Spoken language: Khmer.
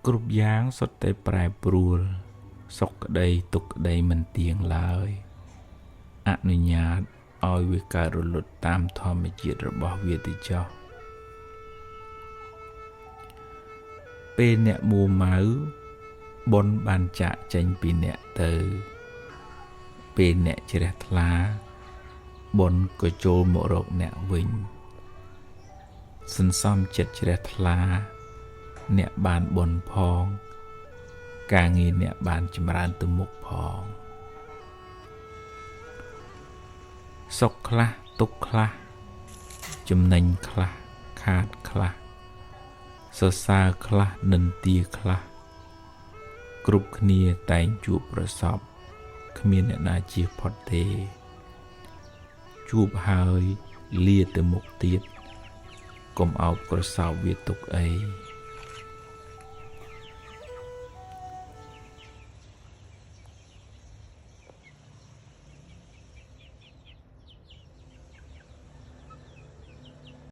គ្រប់យ៉ាងសុទ្ធតែប្រែប្រួល សុខក្តីទុក្ខក្តីមិនទៀងឡើយ អនុញ្ញាតឲ្យវាកើតរលត់តាមធម្មជាតិរបស់វាទៅចុះ។ ពេលអ្នកមួម៉ៅ បុណ្យបានចាកចេញពីអ្នកទៅ ពេលអ្នកជ្រះថ្លា បុណ្យក៏ចូលមករកអ្នកវិញ។ សន្សំចិត្តជ្រះថ្លា អ្នកបានបុណ្យផង ការងារអ្នកបានចម្រើនទៅមុខផង។ សុខខ្លះទុក្ខខ្លះ ចំណេញខ្លះខាតខ្លះ សរសើរខ្លះនិន្ទាខ្លះ គ្រប់គ្នាតែងជួបប្រសព គ្មានអ្នកណាជៀសផុតទេ។ ជួបហើយលាទៅមុខទៀត កុំអោបក្រសោបវាទុកអី។